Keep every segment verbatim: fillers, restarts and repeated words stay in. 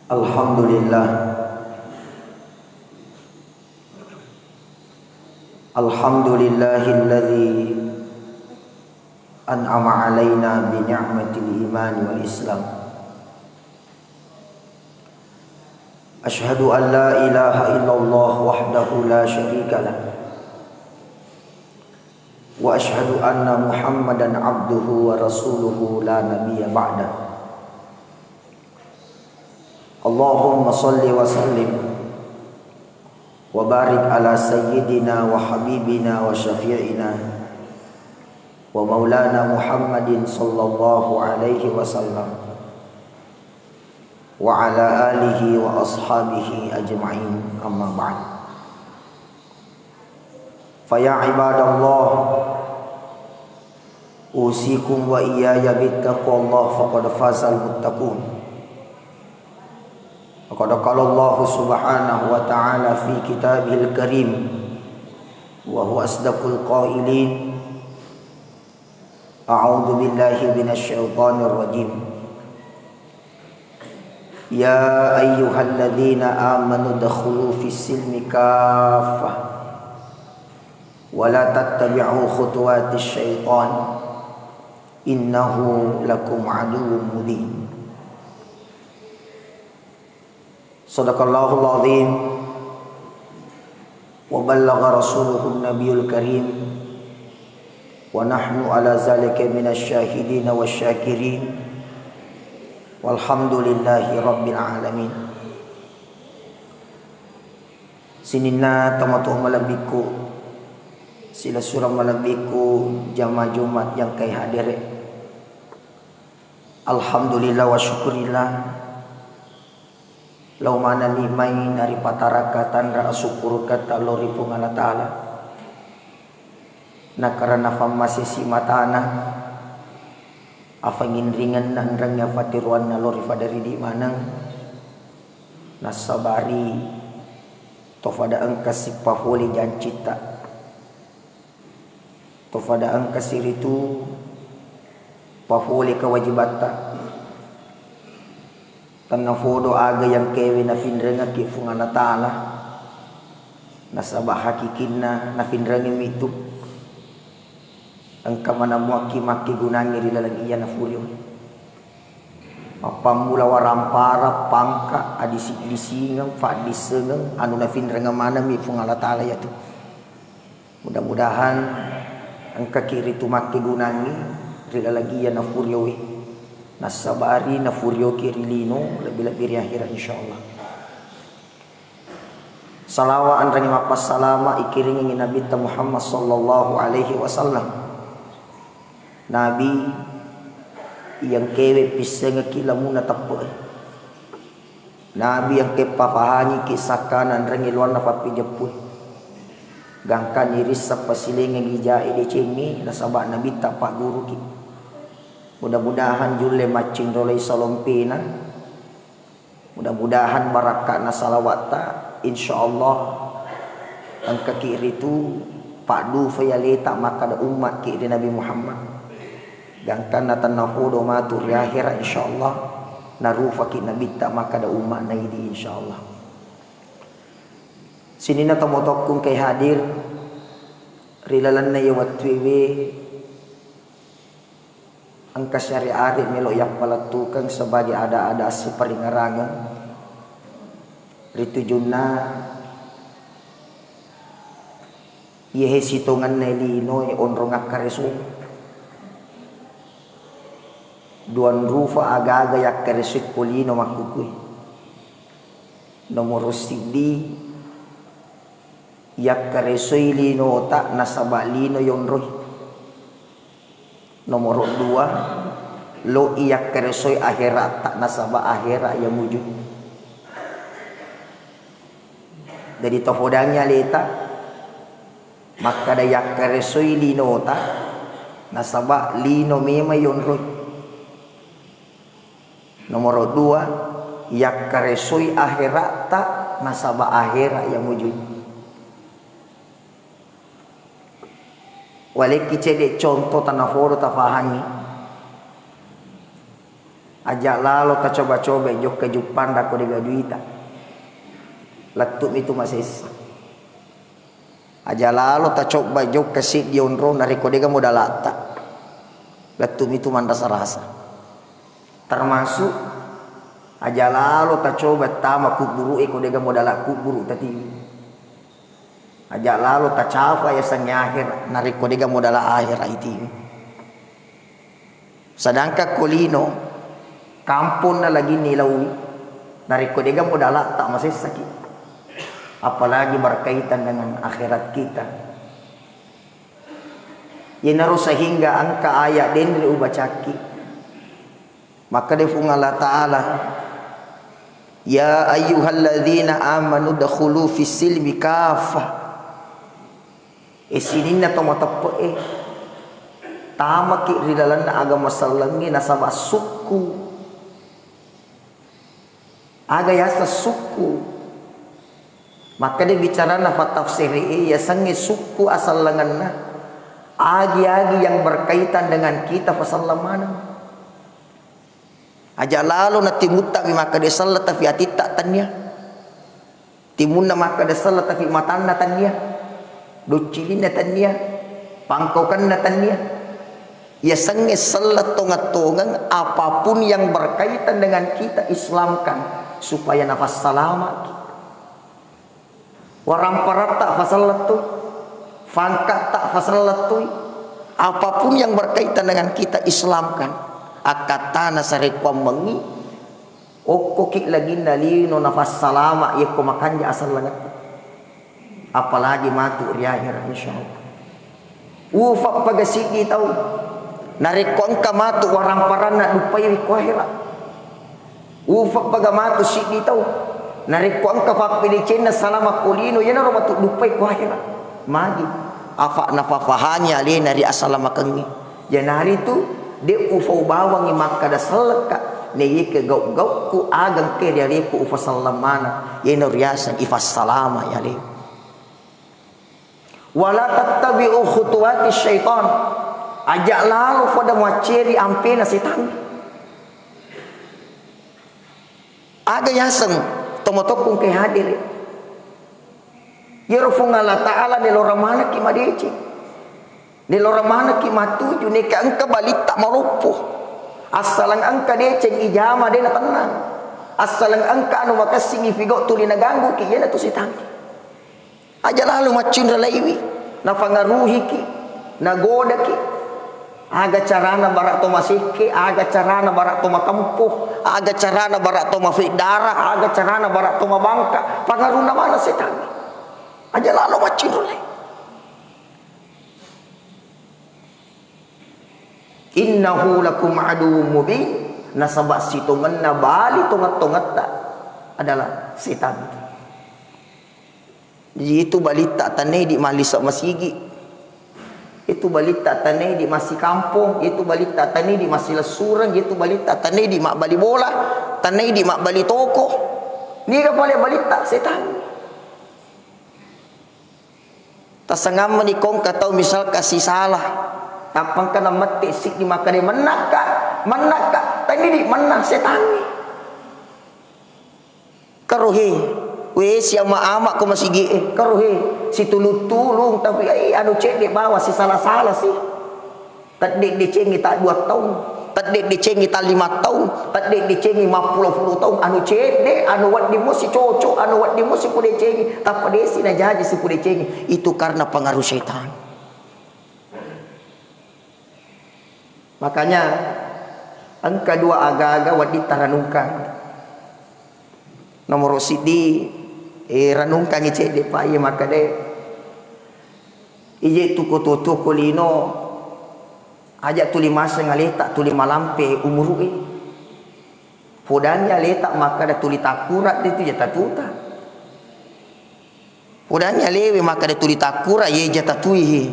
Alhamdulillah. Alhamdulillahilladzi an'ama alaina bi ni'matil imani wal islam. Asyhadu an la ilaha illallah wahdahu la syarika lah. Wa asyhadu anna Muhammadan abduhu wa rasuluhu la nabiyya ba'dah. Allahumma salli wa sallim wa barik ala sayyidina wa habibina wa syafi'ina wa maulana Muhammadin sallallahu alaihi wasallam wa ala alihi wa ashabihi ajma'in, amma ba'd. Fa ya ibadallah, usikum wa iyaya bittaqwallah, faqad fazal muttaqun. Faqad qala Allah subhanahu wa ta'ala fi kitabihil karim, wa huwa asdaqul qailin. A'udzu billahi minasy syaithanir rajim. Ya ayyuhalladzina amanu dkhulu fis silmi kaffah wa la tattabi'u khutuwatis syaitan innahu lakum aduwwum mubin. Sadaqallahul azim wa ballagha rasuluhun nabiyul karim wa nahnu ala zalika minasy syahidin wasy syakirin walhamdulillahi rabbil alamin. Sininna tomatoa malebbikku, silessureng malebbikku jamaah Jumat yang kai hadere. Alhamdulillah wa syukurillah. Lao manenni mai naripatarakka tanra asukkuruketta lao ri Puang Allah Ta'ala. Nakarana fammasesi matana, afanginringenna enrengnge afatiroanna lao ri fada ridi maneng, nassabari to fada engka sipaholi jancitta. To fada engka siritu pahole kewajibatta. Tennafodo aga yang kewe nafinrengekki Fuang Allah Ta'ala, nasaba hakikinna nafinrengeng mitu. Engka manamuakki makkegunangngi ri laleng iya nafurio. Mappammula warampara, pangka, adisi-disingeng, faddissengeng, anu nafinrengeng maneng mi Fuang Allah Ta'ala yatu. Mudah-mudahan engkaki ritu makkegunangngi ri laleng iya nafurioe, nassabari nafurioki ri lino lebbi-lebbi ri akhira, insyaallah. Salawa enrengngi mappassalama ikiringengngi Nabitta Muhammad sallallahu alaihi wasallam. Nabi yang kewe pissengekki lamunna teppe'e. Nabi engka ippafahangi ki sakkana enrengngi loanna pappijeppue. Gangkani risseng pasilengengngi jae decengnge nasaba Nabitta pagguruki. Mudah-mudahan julle maccinrolai salompena. Mudah-mudahan barakka'na salawatta, insyaallah engkaki ritu paddufai aleta makkada ummatki ri Nabi Muhammad. Gangkanna tennafodo matu ri akhera, insyaallah narufaki Nabitta makkada ummatna idi, insyaallah. Sininna tomatoakku engkai hadir ri lalenna iya wettuewe, engka siare-are melo yappalettukeng sebagai ada-ada assiparingerangeng ri tujunna Iyahe sitongenna linoe onrong akkareso. Duang rufa agaga yakkaresoi ko lino makkukue. Nomoro siddi, yakkaresoi linota nasaba lino yonroi. Nomoro dua, lo iyakkaresoi akheratta nasaba akhera iya mujui. Jadi tofodangi aleta makkada yakkaresoi linota nasaba lino memang yonroi. Nomoro dua, yakkaresoi akheratta nasaba akhera iya mujui. Walekki cedde contoh tanafodo tafahangi. Aja lalo tacoba-coba jokka juppanda ko dega duita. Lettu mitu masessa. Aja lalo tacoba jokka siddi onrong narekko dega modalatta. Lettu mitu manrasa-rasa. Termasuk aja lalo tacoba tama kuburu'e ko dega modala kuburu tatiwi. Aja lalo tacafa yasengnge akhera narekko dega modala akhera itiwi. Sedangkan ko lino, kamponna lagi nilaui, narekko dega modalatta masessaki. Apalagi berkaitan dengan akhirat kita. Yenaro sehingga engka ayat denre ubacakki. Makkeda Puang Allah Ta'ala, "Ya ayyuhalladzina amanu dakhulu fis silmi kaffah." E sininna to mateppe'e, tamaki ri lalenna agama sellengnge nasaba sukku. Aga yaseng sukku? Makkeda bicarana fattafsiri'e, yasengnge sukku asellengenna agi-agi yang berkaitan dengan kita faselleng maneng. Aja lalo na timuttami makkeda selleng tapi atitta tennia. Timunna makkeda selleng tapi matanna tennia. Doccilinna tennia. Pangkaukenna tennia. Yasengnge selleng tongeng-tongeng apapun yang berkaitan dengan kita islamkan supaya nafassalamaki. Waramparatta faselleng toi, fangkatta faselleng toi, apapun yang berkaitan dengan kita islamkan, akkattana sarekkuammengngi, okkoki laginna lino nafassalama yekko makanja asellengetta. Apalagi matu ri akhera, insyaallah. Ufa paga siddi tau. Narekko engka matu waramparanna duppai ri ko ahera. Ufa paga matu siddi tau. Narekko engka pappedecenna salama ko lino, iyanaro matu duppai ko ahera. Magi? Afa nafafahangi alena ri asalamakengnge. Iyanaritu de ufa ubawangi makkada sellekka. Naiyakia gau-gaukku aga engka riarekku ufa selleng maneng. Iyana riaseng ifassalama alena. Wala tattabi'u khutuwati syaitan. Aja lalo pada muacceri ampena setan. Aga yaseng tomatokkung ke hadiri. Yero Puang Allah Ta'ala nelora manekki madeceng. Nelora manekki matuju, neka engka balitta maloppo. Assaleng engka deceng ijama de natennang. Assaleng engka anu makessing ifigau tuli nagangguki, iyanatu setan. Aja lalo maccinra laiwi, nafangaruhiki, nagodaki. Aga carana bara to masekke, aga carana bara to matempo, aga carana bara to mafeddara, aga carana bara to mabangka, pangaruna mana setan. Aja lalo maccinra lai. Innahu lakum aduwwum mubin, nasaba sitongenna bali tongeng-tongetta adalah setan. Jadi, itu balitta tanai di malisa masigi. Itu balitta tanai di masikampong, itu balitta tanai di masilessureng, itu balitta tanai di mabbali bola, tanai di mabbali toko. Niga pale balitta setan. Tasangamma ni kongka tau misalka sisala. Tappangka namette siddi makkada mennakka, mennakka, tanai di mennang setanni. Karo he, we, siama-ama ko masigi e, karo he, situlung-tulung, tapi, eh, anu cedde bawa sisala-sala si. Tedde decengi ta dua taung, tedde decengi ta lima taung, tedde decengi mappulo-pulo taung, anu cedde, anu wedding mo si cocok, anu wedding mo si pudecengi, tappa desi najaji si pudecengi. Itu karena pengaruh setan. Makanya, engka dua aga-aga wedding taranungkang. Nomoro siddi, eh, ranungkangi cedde pa iya makkeda, ije tuko-tuko lino, aja tuli maseng aleta, tuli malampe umuru'e. Podanni aleta makkeda tuli takkura, de tu jatatuta. Podanni alewe makkeda tuli takkura, ye jatatui he.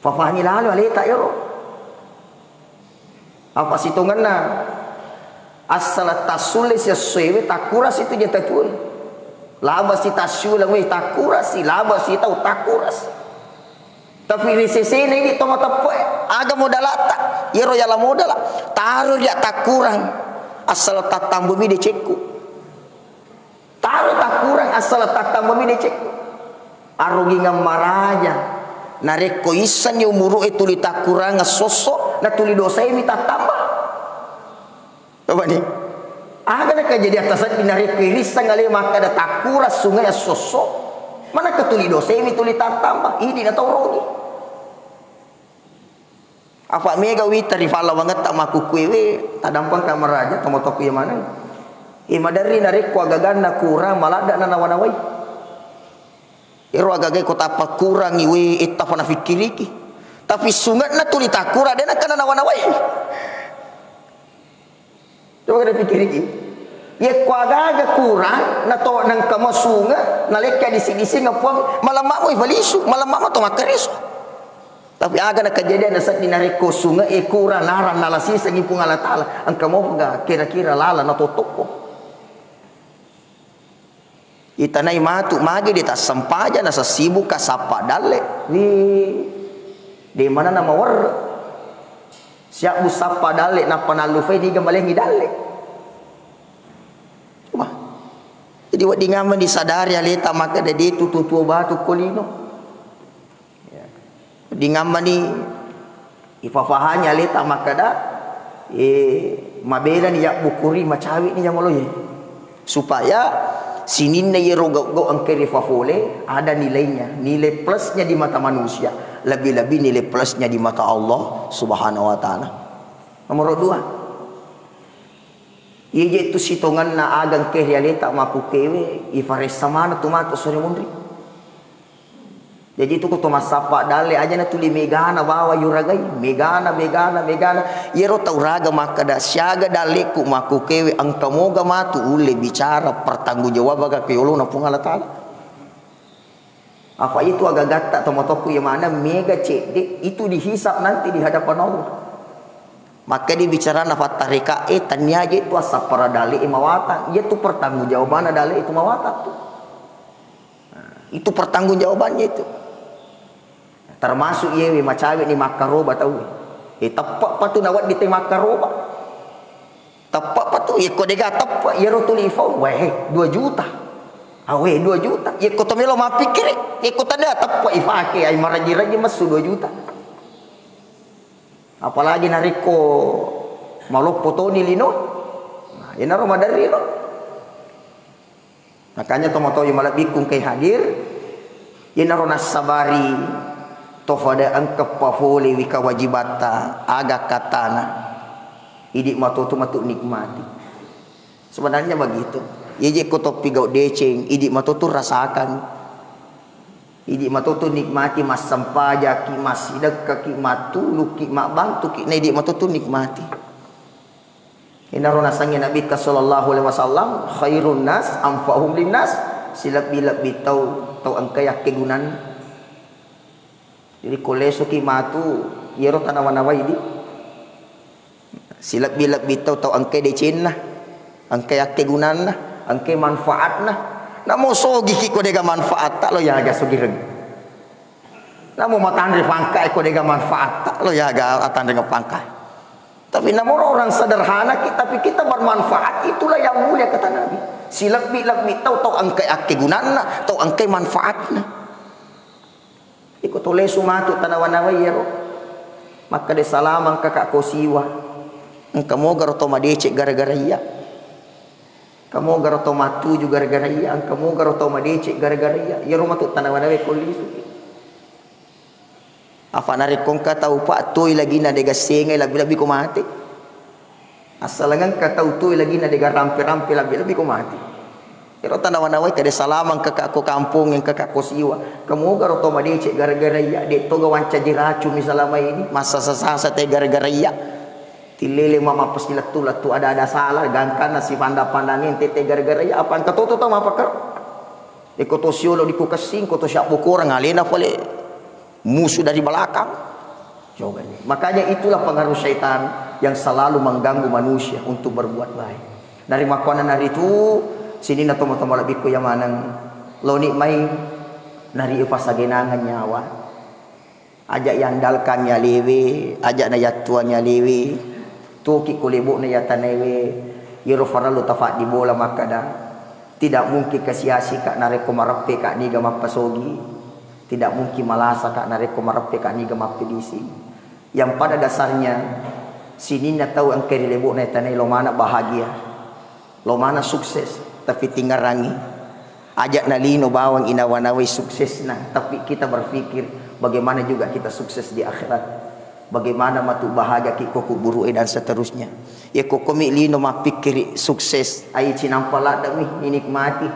Fafahangi lalo aleta ero. Apa sitongenna? Assala tassulle si essoewe takkura si tu jatatue. Laba si tassulang we takkura si, laba si tau takkura si. Tapi ri sesena idi to mateppe, aga modalatta? Iyaro yala modala, taro ri takkurang, asal tattambumi decekku. Taro takkurang, asal tattambumi decekku. Arugingang maraja narekko issenni umuru'e tuli takkurang esso-esso, na tuli dosaemi tattamba. Coba ni. Aga na kejadian taseddi narekko irisseng ale makkeda takkurang sunge esso-esso, manakka tuli dosaemi tuli tattamba, idi na tau rogi. Apa mega wita ri fallawangetta makkukkuewe, tadampengka maraja, tomatoku iya maneng. E, maderri narekko agaganna kurang, maladda nanawa-nawai. Ero agaga ko tapakkurangi, we, etta fa nafikkiriki. Tapi sunge'na tuli takkurang, de nakkana nawa-nawai. Coba kada pikiriki. Yekko agaga kurang, nato nengka masunge, nalekka disi-disi ngepong, malamma mo ifalisu, malamma mo to makkareso. Tapi aga na kejadian naseddi narekko sunge e kurang, narang nala sisengi Puang Allah Taala, engka moga kira-kira lala natotokko. Itanai matu, magi de tassempajang, nasessibuka sappa dalle. Wi, de mana namawerre. Siabbu sappa dalle, nappa nallufai niga malengi dalle. Wah. Jadi wedding amma disadari aleta makkeda de tu tuo batu ko lino. Ya. Dingammani ifafahangi aleta makkeda, eh, mabelani yabbukuri macawe'ni jamaloe. Supaya sininna iyaro gau-gau engka rifafole, ada nilainya, nilai plusnya di mata manusia, lebih-lebih nilai plusnya di mata Allah Subhanahu wa Ta'ala. Nomor dua, iye je tu sitongenna aga engka ri aleta makkukkuewe, ifaressa maneng tu matu sore munri. Jaji tu ko to massappa dalle aja na tuli megana bawa yuragai, megana, megana, megana. Iyaro tau raga makkeda, siaga dalleku makkukkuewe, engka moga matu ulle bicara pertanggungjawabaka ke yolona Puang Allah Taala. Apa itu agagatta tomatoku iya mana mega cedde itu dihisab nanti di hadapan Allah. Maka di bicarana fattareka e, tania je tu assappara dalle e mawatang. Iya tu pertanggungjawabanna dalle itu mawatang tu. Nah, itu pertanggungjawabannya itu. Termasuk iyewe macawe ni makkaroba tau. Eh, teppe pa tu nawedding te makkaroba. Teppe pa tu, yekko dega teppe, iyaro tuli ifau, weh, dua juta. Awe, dua juta. Yekko to melo mappikkiri, yekko tanda teppe ifake, ai maraji-raji messu dua juta. Apalagi narekko maloppo toni lino. Nah, iyanaro maderri ro. Makanya tomatoa malebbiku engkai hadir, iyanaro nassabari to fada engka pafolewi kewajibatta, aga kattana, idi matotu matu nikmati. Sebenarnya begitu. Iya je ko toppi gau deceng, idi matotu rasakan. Idi matotu nikmati, massempajaki, massidekkaki, mattuluki, mabbantuki, na idi matotu nikmati. Inaro nasengnge Nabitta sallallahu alaihi wasallam, "Khairun nas anfa'uhum linnas," silebbi-lebbi tau, tau engka yakkegunanna. Jadi ko lesoki matu, iyaro tanawa-nawai di, silebbi-lebbi tau, tau engka decenna, engka yakkegunanna, engka manfaatna. Namo sogiki ko dega manfaatta lo yaga sogireng. Namo matanre pangkae ko dega manfaatta, lo yaga atanrengeng pangkae. Tapi namoro orang sederhana ki, tapi kita bermanfaat, itulah yang mulia kata Nabi. Silebbi-lebbi tau, tau engkai akkegunanna, tau engkai manfaatna. Iko to lesu matu tanawa-nawai ero. Makkeda salama engka ka ko siwa. Engka mogaro to madeceng gara-gara iya. Engka mogaro to mattuju gara-gara iya, engka mogaro to madeceng gara-gara iya. Iyaro matu tanawa-nawai ko lisu. Apa narekko engka tau pa toi lagina dega sengai, lebbi-lebbi ko mate. Assaleng engka tau toi lagina dega rampe-rampe, lebbi-lebbi ko mate. Ero tanawa-nawai kede salama engka ka ko kampong, engka ka ko siwa. Engka mogaro to madeceng gara-gara iya, de toga wancaji racuni salama ini, massasa-sasa te gara-gara iya. Tillele ma mappasilettu-lettu ada-ada sala, gangkanna sipanda-pandang ente te gara-gara iya, apa engka toto tau mapakkero. Eko to siolo di kukessing, ko to siabbokoreng alena pale musuh dari belakang. Coba ini. Makanya itulah pengaruh syaitan yang selalu mengganggu manusia untuk berbuat baik. Nari makkuana naritu sininna tomo-tomo lebbiku yang maneng loni mai nari upasagenangan nyawa. Aja' yandalkangngi alewe, aja' nayattuangngi alewe, tuoki ko lebo'na iya tanaewe, iyaro farellu tafaddi bola makkada, tidak mungkin kasi-asika narekko mareppeka niga mappasogi, tidak mungkin malasaka narekko mareppeka niga mappedisi. Yang pada dasarnya, sininna tau engka ri lebo'na iya tanae lo maneng bahagia. Lo maneng sukses, tapi tingarangi. Aja' nalino bawang inawa-nawai suksesna, tapi kita berpikir bagaimana juga kita sukses di akhirat. Bagaimana matu bahagia ki ko kuburu'e dan seterusnya. Iya ko komi lino mappikkiri sukses, ai cinampa ladde'mi inikmati.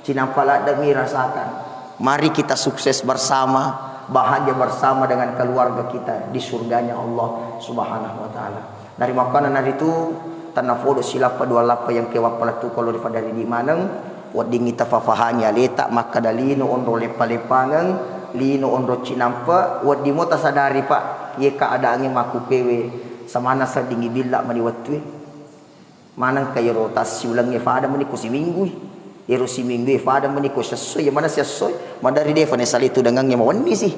Cinampa ladde'mi rasakan. Mari kita sukses bersama, bahagia bersama dengan keluarga kita di surganya Allah Subhanahu wa Ta'ala. Narimakkuannang naritu, tennafodo silappa dua lappa yang kewa palettuka lo ri fadari di maneng, weddingngi tafafahangi aleta makkada lino onro leppa-leppangeng, lino onro cinampa, wedding mo tasadari, Pak, iye keadaangnge makkukewe, samanna seddingngi billa mani wettue. Manengka iyaro tassiulengnge fada mani ko siminggui. Iyaro siminggui fada mani ko siessoi, iya maneng siessoi. Maderri defa naisale tudengengnge mawenni si.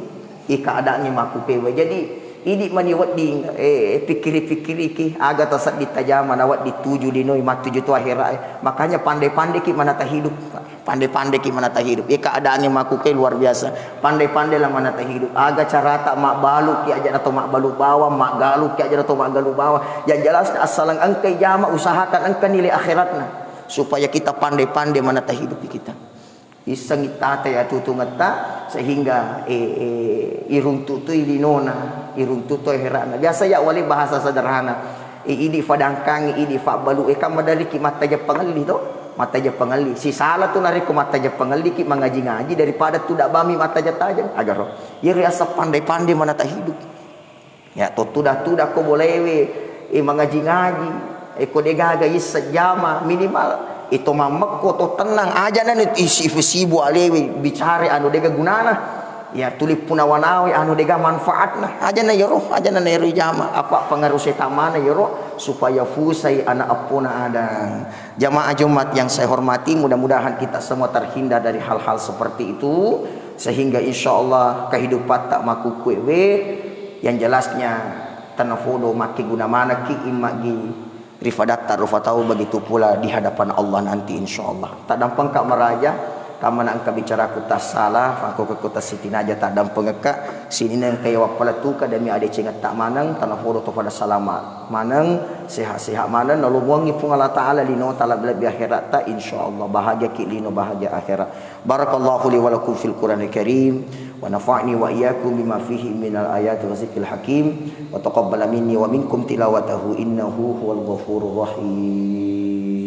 I keadaangnge makkukewe. Jadi, idi mani wedding, eh, pikkiri-pikkiriki, aga tasedding tajama, nawedding tuju linoi, mattuju to akhera e. Makanya pandai-pandaiki manata hidup. Pandai-pandaiki manata hidup. Iya keadaangnge makkuke luar biasa. Pandai-pandailah manata hidup. Aga carata mabbaluki aja' nato mabbalu bawang, maggaluki aja' nato maggalu bawang. Yang jelas assaleng engkai jama, usahakan engka nilai akhiratna. Supaya kita pandai-pandai manata hidup kita. Issengngi tata iya tutungetta sehingga, eh, eh, iruntu toi linona, iruntu toi akhirana. Biasa ya wale bahasa sederhana. Eh, idi fadangkangi, idi fabbalu, eh, kan maderriki mattajeng pangelli to, mattajeng pangelli. Sisala tu narekko mattajeng pangelliki mangaji-ngaji daripada tudang bami mattajeng-tajeng. Agaro. Iyaro yaseng pandai-pandai manata hidup. Ya, to tudang-tudang ko bolewe, eh, mangaji-ngaji, eh, ko degaga isseng jama, minimal, eh, to mammekko, to tennang, aja' nanu isi-, sibuk alewe, bicara anu dega gunana. Ya, tuli punawa-nawai anu dega manfaatna. Aja' na iyaro, aja' na iyaro jama. Apa pengaruh setan maneng iyaro supaya fusai anak eppona Adam. Jamaah Jumat yang saya hormati, mudah-mudahan kita semua terhindar dari hal-hal seperti itu, sehingga insya Allah kehidupatta makkukkue we, yang jelasnya tennafodo makkeguna manekki immagi ri fadatta rufa tau, begitu pula di hadapan Allah nanti, insya Allah. Taddampengka maraja, kamana engka bicaraku tassala, fakkokekku tassitinaja, taddampengekka, sininna engka iya wappalettuka demi adecengetta maneng, tennafodo to pada salama maneng, sehat-sehat maneng, nalomoangngi Puang Allah Ta'ala linota lebbi-lebbi akheratta, insya Allah bahagiaki lino bahagia akhirat. Barakallahu li wa lakum fil Qur'anil Karim, wa nafa'ni wa iyyakum bima fihi minal ayati wa zikril hakim, wa taqabbala minni wa minkum tilawatahu innahu huwal ghafurur rahim.